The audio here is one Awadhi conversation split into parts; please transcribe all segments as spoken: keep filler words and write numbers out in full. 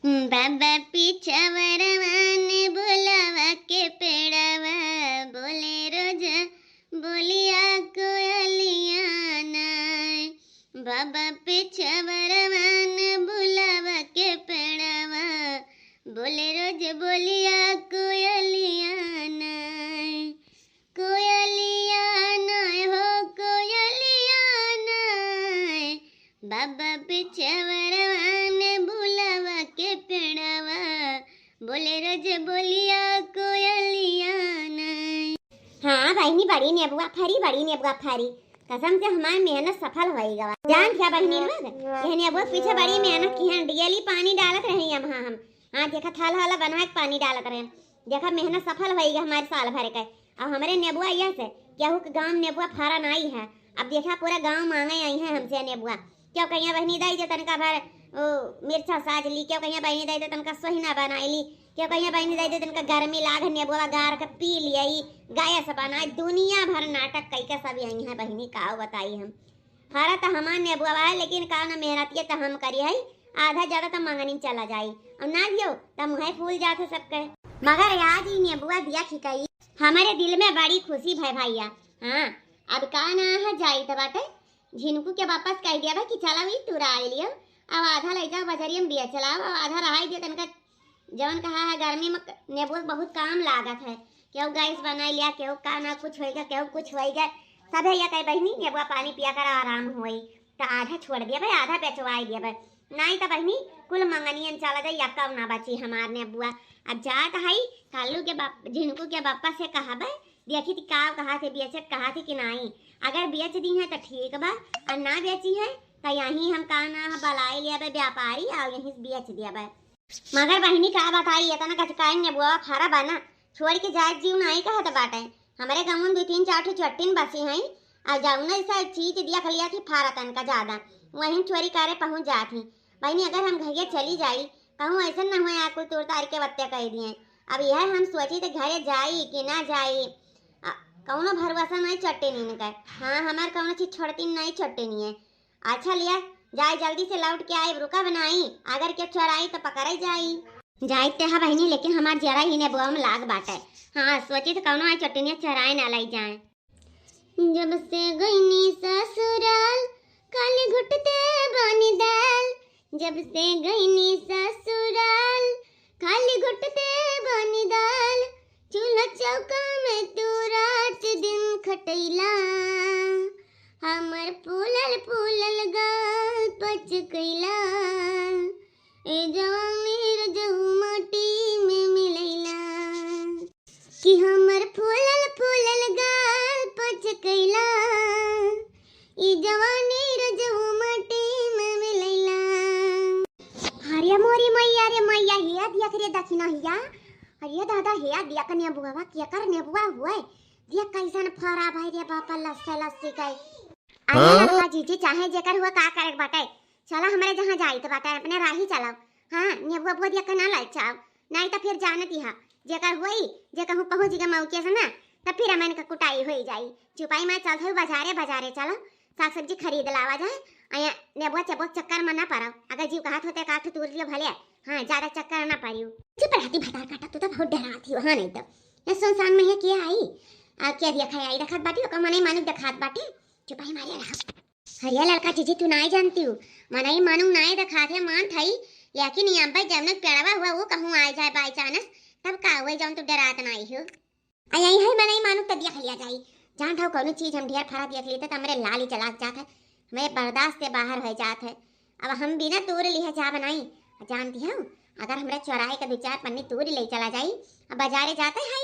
बाबा पिछवरवा ने बुलावा के पेड़वा, बोले रोज बोलिया कोयलिया नाय। बाबा पिछवरवा ने बुलावा के पेड़वा, बोले रोज बोलिया कोयलिया नाय। कोयलिया नाय हो कोयलिया नाय, बाबा पिछवरवा ने बुलावा के पेड़वा, बोले रोज बोलिया कोयलिया नाय। हाँ बहिनी, बड़ी नेबुआ फरी, बड़ी नेबुआ फरी। कसम से हमार मेहनत सफल होई गवा। जान क्या बहिनी लोग, यह नेबुआ पीछे बड़ी मेहनत की है, डेली पानी डालत रही हम। हाँ हम, हाँ देखा, थल हला बनवा के पानी डालत रहे। देखा, मेहनत सफल होई गई हमारे साल भर के। अब हमरे नेबुआ ये से केहू के गाँव नेबुआ फरा नाई है। अब देखा, पूरा गाँव मांगे आई है हमसे नेबुआ। क्यों कहिया बहिनी दई दे तनका भर, ओ, मिर्चा साज ली, क्यों कहिया बहिनी दई दे तनका सोहिना बनाई ली, क्यों कहिया बहिनी दई दे तनका गर्मी लाग नेबुआ गार के पी लिया, ई गैस बनाए, दुनिया भर नाटक कई के सब यही है बहिनी, का बताई हम। फरा त हमार नेबुआ है, लेकिन का ना मेहनतिया त हम करी है, आधा ज्यादा त मंगनी में चला जाई, और ना दियो त मुँहे फूल जात है सबके। मगर आज ई नेबुआ दिया खिकाई, हमारे दिल में बड़ी खुशी भय भैया। हाँ, अब का ना है जाई त बाटे, झिनकू के वापस कह दिया बा कि चला वही तुरा आए लियो, अब आधा ले जाओ बजरिया में बेच लाओ, अब आधा रहाई दियो तनका। जवन कहा है गर्मी में क-, नेबुआ बहुत काम लागत है, केहू गैस बनाई लिया, केहू का ना कुछ होई गया, केहू कुछ होई गया। सभे या कहे बहिनी नेबुआ पानी पिया कर आराम होई, त आधा छोड़ दिया भाई, आधा बेचवाई दिया भाई, नाई त बहिनी कुल मंगनियन चला जाई, यक्का ना बची हमार नेबुआ। अब जात हई कालू के बाप, झिनकू के बापा से कहबे, देखी थी का कहा थे, बेचे कहा थे कि नाई। अगर बेच दी है त ठीक बा, और ना बेची है त यहीं हम का ना बलाई लेबे व्यापारी, और यहीं से बेच देबे। मगर बहिनी का बताई, इतना गचकाइन नेबुआ फरा बा ना, छोड़ के जाए जीव नाई कहत बाटे। हमरे गाँव में दो तीन चार ठो चट्टिन बसी हैं, और जौने से चीज दिया खलिया थी फारा तनका ज्यादा, वहीं चोरी करे पहुँच जात ही। बहिनी अगर हम घरे चली जाई, कहूँ ऐसा न हुए आ कुल तोड़ तार के बत्ते कह दिए। अब यह हम सोची तो घरे जाई कि ना जाई, आ, कौनो भरोसा नहीं चट्टिन इनकर। हाँ, हमार कौनो चीज छोड़ती नहीं चट्टिन है। अच्छा लिया, जाए जल्दी से लौट के आए, रुका बनाई, अगर के चोराई तो पकड़े जाई। जाए ते हा बहिनी, लेकिन हमार जरा ही नेबुआ में लाग बाटे। हाँ, सोची तो कौनो आई चट्टिनिया चोराए ना लाई जाए। जब से गईनी ससुराल, खाली घुटते बानी दाल। जब से गईनी ससुराल, खाली घुटते बानी दाल। चूल्हा चौका में तू रात दिन खटैला, हमर फूलल फूलल गाल पचकैला। ए जवानी रजऊ माटी में मिलैला, कि हमर फूलल फूलल गाल पचकैला। ई जवानी रजऊ माटी में मिलैला। अरे मोरी मैया रे मैया, हे दिया रे दखिना हिया। अरे दादा, हे दिया के नेबुआ, केकर नेबुआ हुए? दिया कैसन फरा भाई रे बापा, लस्से लस्सी के। अरे हाँ? लड़का जीजी, चाहे जेकर हुआ का करे के बाटे, चला हमरे जहाँ जाइत बाटे, अपने राही चलाओ। हाँ, नेबुआ बुआ दिया के ना ललचाओ, नाई तो फिर जानत ही हा, जेकर होई, जे कहूँ पहुँच गए मौके से ना, तब फिर अमन का कुटाई होई जाई। चुपाई मार चलत हई बाजारे, बाजारे चलो, साग सब्जी खरीद लावा जाए। अया नेबुआ चबुआ चक्कर में ना पड़ो, अगर जीव कहत होते काठ तूर लियो भले, हाँ, ज्यादा चक्कर ना पड़ियो। चुप रहती भतार काटा, तू तो बहुत डराती हो, हाँ, नहीं तो ये सुनसान में ये क्या आई? आ, क्या दिया खाए आई रखत बाटी, ओकर मनई मानुक देखात बाटी, चुपाई मारे रहा। अरे लड़का जीजी, तू नाई जानती हूँ, मनई मानुक नाई देखात है, मान थाई, लेकिन यहाँ पे जमनक पेड़वा हुआ, वो कहूँ आ जाए by chance, तब का हुए जौन तू डरात नाई हो। आ यही है मनई मानुक तो देख लिया जाई। जान थाओ कौनो चीज हम ढेर फरा देख लेते तो हमरे लाली चला जात है, हमरे बर्दाश्त से बाहर हो जात है। अब हम बिना तूर लिहे जा बनाई। जानती हो, अगर हमरे चौराहे का दो चार पन्नी तूर ले चला जाई, अब बाजारे जाते हैं,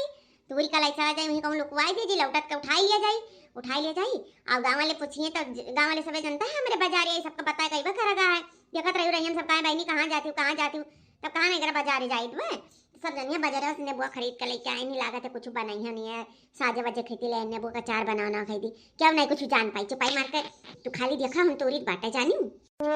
तूर का ले चला जाई, वहीं कहूँ लुकवाई दे जी, लौटत के उठाई लिया जाई, उठाई लिया जाई। और गाँव वाले पूछिए तो ज-, गाँव वाले सबे जनता है हमरे बाजारे, सबका पता है, कई बार करा गया है, देखत रही रही हम सब, कहे बहनी कहाँ जाती हो, कहाँ जाती हो, तब कहा नहीं करा बाजारे जाई तू है। सब जनिया बाजारे से नेबुआ खरीद के लेके आई, नहीं लागत है कुछ बनाई है, नहीं है, साजे बजे खेती ले नेबुआ का चार बनाना खाई थी, क्या नहीं कुछ जान पाई, चुपाई मार के तू खाली देखा हम तोरी बाटे जानी।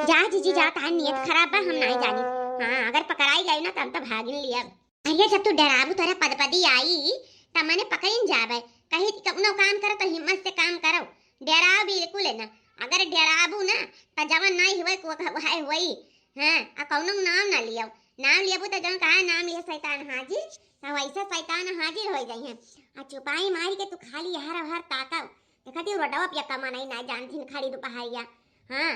जा जीजी जा, तार नियत खराब बा, हम नहीं जानी। हाँ, अगर पकड़ाई गई ना, तब तो भागिन लिया। अरे जब तू डराबू तोरा पदपदी आई, तब मने पकड़िन जाबे। कही कि कौनो काम करो तो हिम्मत से काम करो, डराओ बिल्कुल है ना। अगर डराबू ना, तो जवन नहीं हुए को है हुई। हाँ, आ कौनो नाम ना लियो। नाम लेबू तो जौन कहा नाम लिए शैतान हाजिर, तो वैसे शैतान हाजिर हो जाई हैं। आ चुपाई मारी के तू खाली हर हर ताकव। देखा ती रोडवा पे कमा नहीं ना जानथिन खड़ी दोपहरिया। हाँ,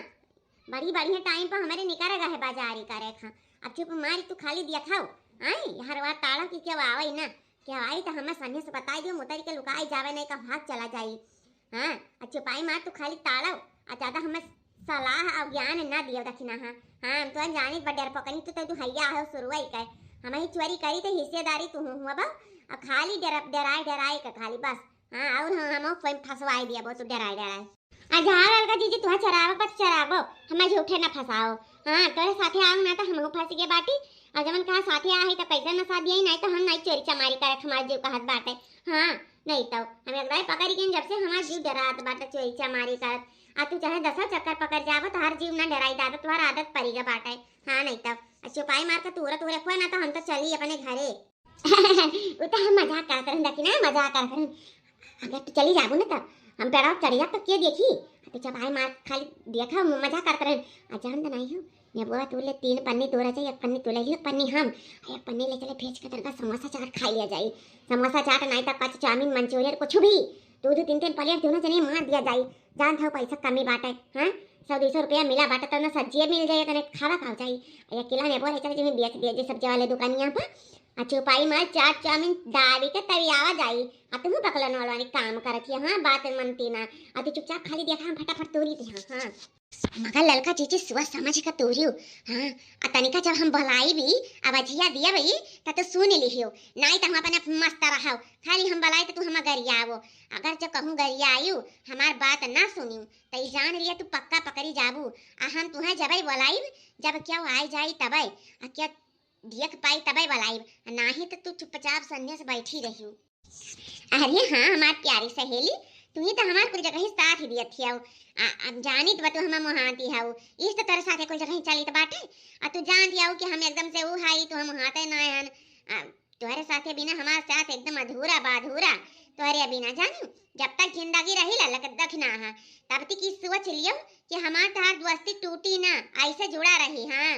बड़ी बढ़िया टाइम पर हमारे निकल गए है बाजारी करे खा। अब चुप मारी तू खाली दिया खाओ। आई हर बार ताड़ा की क्या आवे ना, क्या आई तो हमें सन्ने से बताई दियो, मुतरी के लुकाई जावे नहीं का भाग चला जाई। हाँ, आ चुपाई मार तू खाली ताड़ा, आ ज्यादा हमें सलाह और ज्ञान ना दियो दखिना। हाँ, हाँ, हम तो जानित बा डर पकनी तो तू हैया हो शुरुआई के। हम ही चोरी करी तो हिस्सेदारी तू हुआ बा, आ खाली डर, डराए डराए के खाली बस। हाँ, और हम, हम कोई फंसवाई दिया बहुत डराए डराए। आ जा ललका जीजी, तुहा चरावो बस चरावो, हमें झूठे ना फंसाओ। हाँ, तोरे साथे आओ ना तो हम फंस गए बाटी। और जवन कहा साथे आ है तो पैसा ना साथ दिया, नहीं तो हम नहीं चोरी चमारी करे, हमारे जीव कहत बाटे। हाँ, नहीं तो हम एक बार पकड़ गए जब से हमारे जीव डरात बाटे चोरी चमारी करत। आ तू चाहे दसा चक्कर पकड़ जाबो तो हर जीव ना डराई दादा, तुम्हारा आदत पड़ी गा बाटे। हाँ, नहीं तो आ चुपाई मार के तूरा तूरे खोए ना तो हम तो चली अपने घरे। वो तो हम मजाक करत रहन, देखी ना, मजाक करत रहन। अगर तू चली जाबू ना, तब हम पेड़वा चढ़िया तो के देखी? तो जब आए मार खाली देखा, मजाक करत रहन। आ जान तो नहीं हो, नेबुआ तू ले तीन पन्नी तोरा चाहिए, एक पन्नी तू ले लियो, एक पन्नी हम, आ एक पन्नी ले चले भेज के तनका समोसा चाट खाई लिया जाई। समोसा चाट नहीं तो कच चाउमीन मंचूरियन कुछ भी, दो दो तीन तीन प्लेट दोनों जने मार दिया जाई। जान था पैसा कमी बाटे, हाँ, सौ दो सौ रुपया मिला बाटे तो ना सब्जिए मिल जाए, तने खावा खाओ जाई। आ एक किलो नेबुआ ले चले जो बेच दिया जे सब्जी वाले दुकानिया पर। आ चुपाई मार चाट चाउमीन दाबी के तरियावा जाई। आ तुम बकलन वाला काम करत हिया, हाँ, बात मनती ना। आ तू चुपचाप खाली देखा, हम फटाफट तोरी दे, हाँ, हाँ। मगर ललका जीजी सोच समझ के तोरियो, हाँ। आ तनिका जब हम बुलाई भी, आवाजिया दिया भी, त तो सुन लिहियो। नाई त हम अपने मस्त रहो। खाली हम बुलाई त तू हम गरियावो। अगर जब कहूँ गरियायु, हमार बात ना सुनियो, त ई जान लिया तू पक्का पकड़ी जाबू। आ हम तुहे जबई बुलाईब, जब क्या आई जाई तबई। आ क्या देख पाई तबे बुलाइब, नाही तो तू चुपचाप सन्ने से बैठी रहियो। अरे हाँ, हमार प्यारी सहेली, तू ही तो हमार कुल जगह ही साथ ही दियत हियाऊ। आ, अब जानित बा तू हमार मुहाती हऊ, इस तो तोरे साथे कुल जगह ही चलित बाटे। आ तू जानत हियाऊ कि हम एकदम से ऊ हाई, तू हम हाथे ना हन। आ, तोहरे साथे बिना हमार साथ एकदम अधूरा बा, अधूरा। तोहरे बिना जानियो, जब तक जिंदगी रही ला लक दखना हा, तब तक ई सोच लियो कि हमार तहार दोस्ती टूटी ना, ऐसे जुड़ा रही। हाँ।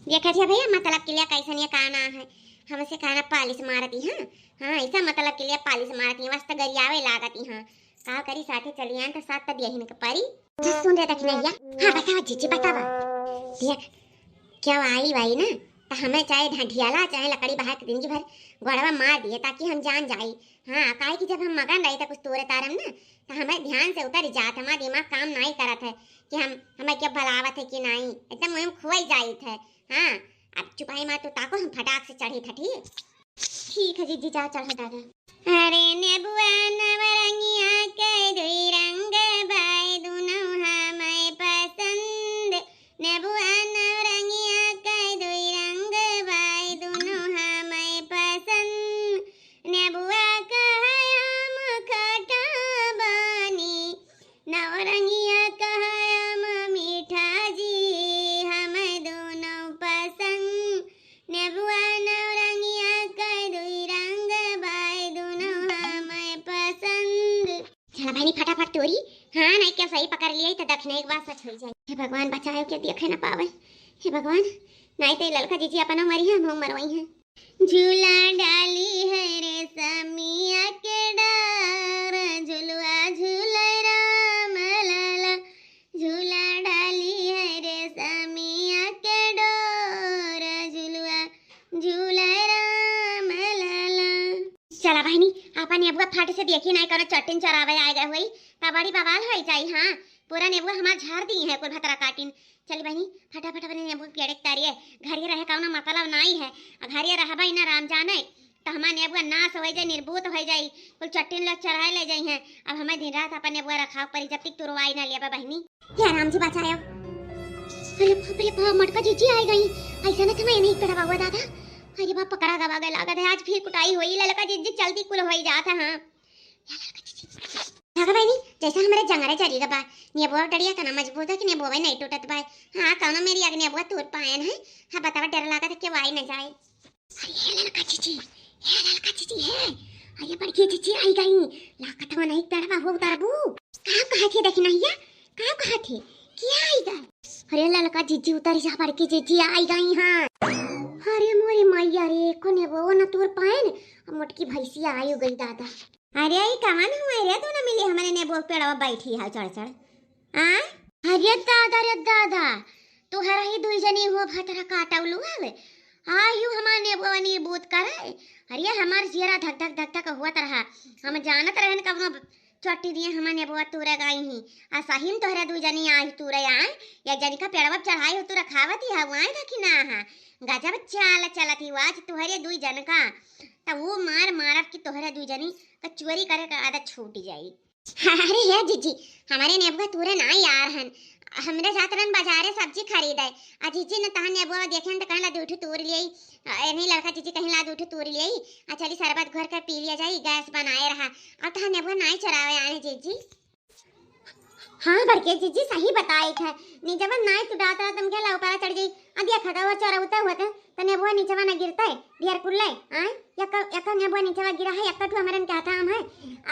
देखत है भैया, मतलब के लिए कैसन ये काना है, हमसे काना पालिश मारती, हाँ, हाँ, ऐसा मतलब के लिए पालिश मारती, मस्त गरियावे लागती, हाँ, का करी साथे चली आन तो साथ तब यही न परी। जी सुन रे दखिनैया, हाँ बतावा जीजी बतावा, देख क्या आई बाई ना, तो हमें चाहे ढंढियाला चाहे लकड़ी बहा के दिन भर गोड़वा मार दिए ताकि हम जान जाई। हाँ, काहे कि जब हम मगन रही तो कुछ तोरे तारम ना, तो हमें ध्यान से उतर जात, हमारा दिमाग काम नहीं करत है कि हम, हमें क्या भलावत है कि नहीं, एकदम मुहिम खुआई जाइत है। हाँ, अब चुपाई मार तू ताको, हम फटाक से चढ़ी था, ठीक? ठीक है जीजी, जा चढ़ दादा। अरे नेबुआ नवरंगिया के दुई रंग बाय, दुनो हमें पसंद। नेबुआ नवरंगिया के दुई रंग बाय, दुनो हमें पसंद। नेबुआ कहे हम खटा बानी, नवरंगिया कहे हम मीठा जी, हम दोनों पसंद। नेबुआ नवरंगिया के दुई रंग बाय, दुनो हमें पसंद। चला बहिनी फटाफट तोरी, हाँ, नहीं क्या सही पकड़ लिया तो दखिना एक बार सच हो जाए। हे भगवान बचायो, क्या देखे ना पावे। हे भगवान, नहीं तो ललका जीजी अपना मरी है, हम मरवाई है। झूला डाली है रेशमिया के डार, झुलुआ झूले राम लाला। झूला डाली है रेशमिया के डोर, झुलुआ झूले राम लाला। चला बहिनी, अपन नेबुआ फाट से देखी नहीं करो चट्टिन चरावे आए गए हुई, तब बड़ी बवाल हो जाई। हाँ, पूरा नेबुआ हमार झाड़ दी है कुल भतरा काटिन। चली बहिनी, फटाफट अपने नेबुआ के पेड़े के तारिये, घरे रहे कौनो मतलब नाई है। आ घरे रहबा ही ना राम जाने, तो हमार नेबुआ नाश हो जाए, निर्बूत हो जाए, कुल चट्टिन लोग चराए ले जाई हैं। अब हमें दिन रात अपन नेबुआ रखाव परी, जब तक तुरवाई ना लेबा बहिनी। हे राम जी बचायो। अरे बाप रे बाप, मटका जीजी आई गई। ऐसा ना था मैं नहीं पड़ा हुआ दादा। अरे बाप पकड़ा गवा गया लागत है, आज फिर कुटाई हुई। ललका जीजी चलती कुल होई जात है। हाँ। या ललका जीजी। देखा बहिनी, जैसे हमारे जंगरे चरी गबा, नेबुआ डरिया तना मजबूत है कि नेबुआ नहीं टूटत बाय। हाँ, कौनो मेरी अग नेबुआ तोड़ पायन है। हाँ, बतावा डर लागत है कि वाई न जाए। अरे हे ललका जीजी, हे ललका जीजी, हे। अरे बड़की जीजी आई गई। लागत हो नहीं पेड़वा हो उतरबू। का कहत है दखिनैया? का कहत है? क्या आई गए? अरे ललका जिज्जी उतरी जा, बड़की जिज्जी आई गई हैं। अरे मोरी मैया रे, एको नेबो न तूर पाएन, अब मोटकी भैंसिया आई गई दादा। अरे ई कवन हुआ रे, तू न मिली हमरे नेबो पेड़वा बैठी है चढ़ चढ़। आ? अरे दादा रे दादा, तोहरा ही दुई जनी हो भतरा काटौलू हवे। आयु हमार नेबो नीर बूत करे। अरे हमार जियरा धक धक धक धक हुआ तरह। हम जानत रहन कवनो चोट्टी दिए हमार नेबो तूरे गई ही। आ सही में तोहरे दुई जनी आई तूरे आए। या जनी का पेड़वा चढ़ाई हो तू रखावत ही हवा आए देखी ना हा। गजब चाल चलत ही आज तोहरे दुई जन का। त वो मार मारब कि तोहरे दुई जनी का चोरी करे का आदत छूट जाई। अरे हे जिज्जी, हमरे नेबुआ तूरे ना यार हन। हमरे जात रहन बाजारे सब्जी खरीदे। आ जिज्जी ने तहां नेबुआ देखेन त कहला दुई ठो तूर लियाई। आ, ए, नहीं लड़का जिज्जी कहिन ला दुई ठो तूर लियाई। आ चली शरबत घोर के पी लिया जाई, गैस बनाए रहा। अब तहां नेबुआ नाई चरावे आए जिज्जी। हाँ बड़के जिज्जी सही बताई थे। नीचवा नाई तू डालत रहा तुम गेला ऊपर चढ़ जाई। अब ये खतवा चोरा उतर हुआ थे। त नेबुआ नीचवा न गिरते, ढेर कुल्ले, आय? यक्का, यक्का नेबुआ नीचवा गिरा है, यक्का ठू हमरन के हाथा आम है।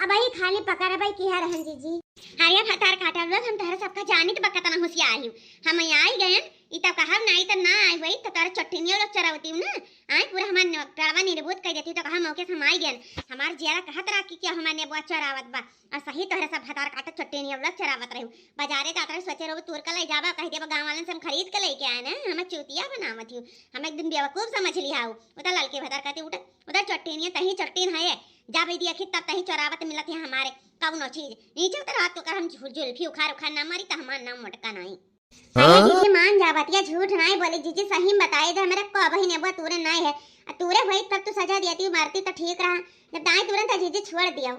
अब आई खाली पकड़ भाई की है रहन जिज्जी। अरे भतार काटा लोग, हम तोहरा सबका जानी त बकत ना होशियार ही। हम आई गयन, ई तब कहब ना, ई तब ना आई हुई, त तोहरा चट्टिनिया लोग चरावती हूँ ना, आय? पूरा हमार न-, पेड़वा निर्बूत कर देती, त कहा मौके से हम आई गयन। हमार जियारा कहत रहा कि क्या हमार नेबुआ चरावत बा। और सही तोहरे सब भतार काटा चट्टिनिया लोग चरावत रही। बाजारे जात रहे, सोचे रहो तूर के ले जाबा, कह देबा गाँव वालन से हम खरीद के लेके आए ना, हमें चूतिया बनावत ही। हम एक दिन बेवकूफ समझ लिया हो। उधर ललके भतार कहती उठ, उधर चट्टीन है, तही चट्टीन है, जा भाई दिया खित तब तही चोरावत मिलत है हमारे कौनो चीज। नीचे उतर हाथ तो कर हम झुल-, जुल्फी उखार उखार ना मारी त हमार नाम मोटका नाई। अरे हाँ? जिज्जी मान जा बतिया, झूठ नाई बोली जिज्जी, सही में बताए दे, हमरे को अबही नेबुआ तूरे नाई है। आ तूरे होई तब तू सजा दिया ती, मारती त ठीक रहा, जब दाई तुरंत जिज्जी छोड़ दिया।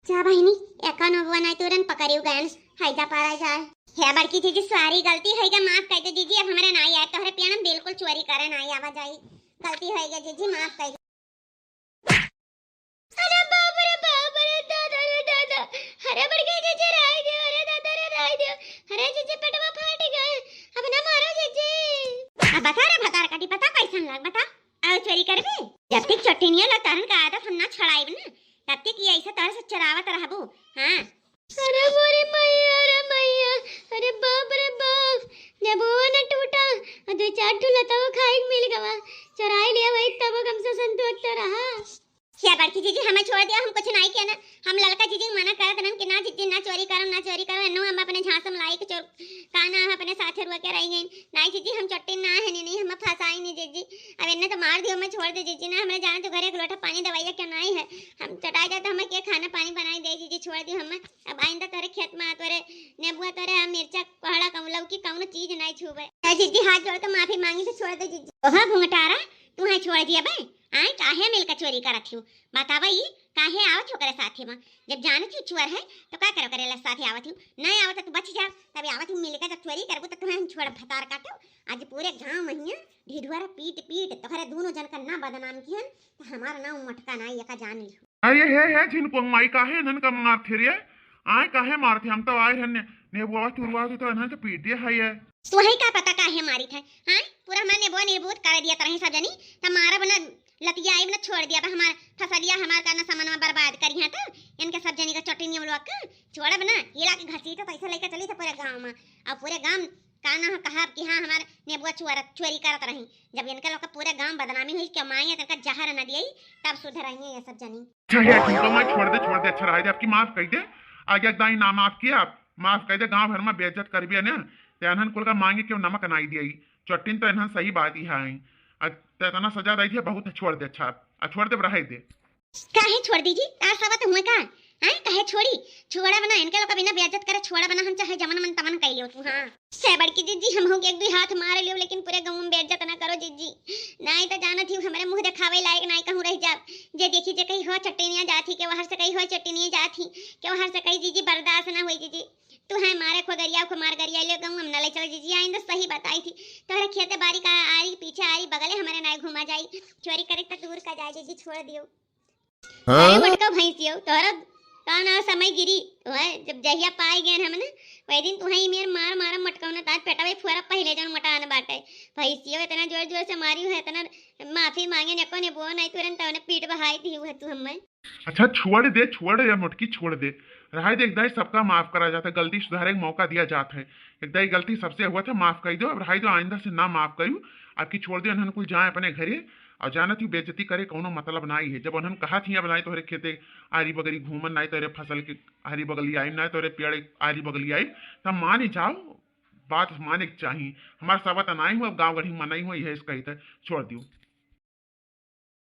जा बहिनी, एका नेबुआ नाई तुरंत पकड़ियो गयन, हैजा पारा जाए। हे बड़की जिज्जी, सारी गलती है गा, माफ कर दे जिज्जी, अब हमरे नाई आए, तोहरे पियान बिल्कुल चोरी करे नाई आवा जाई, गलती है गा जिज्जी, माफ कर दे। अरे बाप रे बाप रे, दादा रे दादा, अरे बड़की जिज्जी राय दे, अरे दादा रे राय दे, अरे जिज्जी पेटवा फाट गए, अब ना मारो जिज्जी। अब बता रे भतार काटी, बता कैसन लाग, बता। और चोरी करबे? जब तक चट्टिनिया ला तहन का आदत हम ना छड़ाइब ना, तब तक ये ऐसा तरह से चरावत रहबू। हाँ। अरे मोरे मैया, अरे मैया, अरे बाप रे बाप, नेबुआ न टूटा, और दो चार ठो लताओ खाए के मिल गवा, चुराई लिया वही तबो कम से संतोष तो रहा। क्या बड़की जिज्जी हमें छोड़ दिया, हम कुछ नहीं किया ना, हम ललका जिज्जी मना करत रहन कि ना जिज्जी ना चोरी करो, ना चोरी करो, एन्नो हम अपने झांसा में लाई के चोर का ना हम अपने साथे रुआ के रह गई। नाई जिज्जी, हम चट्टी ना है, नहीं, नहीं, हम फंसाई नहीं जिज्जी। अब इन्हें तो मार दियो, मैं छोड़ दे जिज्जी ना, हमरे जाना तो घरे एक लोटा पानी दवाइया के नाई है, हम चटाई जाते, हमें के खाना पानी बनाई दे जिज्जी, छोड़ दियो हमें। अब आइंदा तोरे खेत में तोरे नेबुआ तोरे हम मिर्चा कोहड़ा कम लौकी कौनो चीज नाई छुबे। ए जिज्जी, हाथ जोड़ के माफी मांगी तो छोड़ दे जिज्जी। ओहा भुंगटारा, तू है छोड़ दिया बे, आए काहे मिलकर चोरी करत हियो? बतावा ई, काहे आवत हो करे साथे में? जब जानत ही चोर है, तो का करो करेला साथे आवत ही? नहीं आवत तो बच जा, तब आवत ही मिलकर जब चोरी करबू तो तुम्हें हम छोड़ भतार काटो। आज पूरे गांव में हियां ढिढुआरा पीट पीट तोहरे दोनों जन का ना बदनाम किहन, तो हमारा नाम मटका ना, ये का जान लियो। अरे हे, हे झिनकुआ माई, काहे इन्हन का मारथे रे? आए काहे मारथे? हम तो आए रहन ने-, नेबुआ तुरवा के तो इन्हन तो पीट दिया है ये। तुहई का पता काहे मारी थे? हाँ, पूरा हमार नेबुआ निर्बूत कर दिया तरही सब जनी, त मारब ना लतिया आइब ना छोड़ दिया, अब हमार फसलिया हमार का ना समनवा बर्बाद करी है, तो इनके सब जनी का चटनी हम लोग का छोड़ब ना, ये लाके घसीटत ऐसे लेके चली थे पूरे गाँव में, और पूरे गाँव का ना कहब कि हाँ हमार नेबुआ चोर, चोरी करत रही। जब इनके लोग का पूरे गाँव बदनामी हुई, कमाई है, तनका जहर न दिए, तब सुधरइए ये सब जनी। अच्छा, हे ठीक बा माई, छोड़ दे, छोड़ दे, अच्छा रहे दे, आपकी माफ कर दे। आगे दाई ना माफ किया, आप माफ कर दे, गाँव भर में बेइज्जत करबे ने, ते अनहन कुल का मांगे क्यों नमक नाई दिया, चट्टिन तो इन्हन सही बात ही है। आ, ते इतना सजा दे दिया, बहुत है, छोड़ दे, अच्छा, आ, छोड़ दे, रहे दे। काहे छोड़ दीजी? तार सवा तो हुए का? हैं? काहे छोड़ी? छोड़ा बना, इनके लोग का बिना बेइज्जत करे छोड़ा बना, हम चाहे जमन मन तमन कह लियो तू, हाँ। से बड़की जिज्जी, हम हो के एक दुई हाथ मार लियो, लेकिन पूरे गाँव में बेइज्जत ना करो जिज्जी। नाई तो जानत ही हमरे मुँह दिखावे लायक नाई कहूँ रह जाब। जे देखी जे कही हो चट्टिनिया जात ही, के वहर से कही हो चट्टिनिया जात ही, के वहर से कही जिज्जी बर्दाश्त ना होई जिज्जी। तू है मारे खो गरिया खो मार गरिया ले गाँव हम ना ले चल जिज्जी, आइंदा सही बताई थी। तोहरे खेते बारी का आरी पीछे आरी बगले हमारे नाई घुमा जाई, चोरी करे तो दूर का जाए जिज्जी, छोड़ दियो। अरे हाँ? मोटका भैंसियो, तोहरा का ना समय गिरी, वह जब जहिया पाए गए हम ना, वही दिन तुहई मेर मार मारा मटकौना तार पेटवा ही फुअरा पहिले जौन मोटान बाटे। भैंसियो इतना जोर जोर से मारी है, इतना माफी मांगे ने को ने बो नहीं तुरंत उन्हें पीट बहाई दी हुए तू हमें। अच्छा, छोड़ दे, छोड़ दे, मोटकी, छोड़ दे। रहाई दे, एक दाई सबका माफ करा जाता है, गलती सुधारे का मौका दिया जाता है। एक दाई गलती सबसे हुआ था, माफ कर दो। अब रहाई दो, आइंदा से ना माफ करियो। अब की छोड़ दे, उन्हन कुल जाए अपने घरे। और जानत ही बेइज्जती करे कौनो मतलब नाई है। जब उन्हन कहा थी, "अब नाई तोहरे खेते आरी बगरी घूमन, नाई तोहरे फसल के आरी बगली आइम, नाई तोहरे पेड़ आरी बगली आइम," तब मान ही जाओ, बात माने के चाही। हमार सबत नाई हुआ, अब गाँव गढ़ी मनाई हुआ, यह इसका ही था, छोड़ दियो।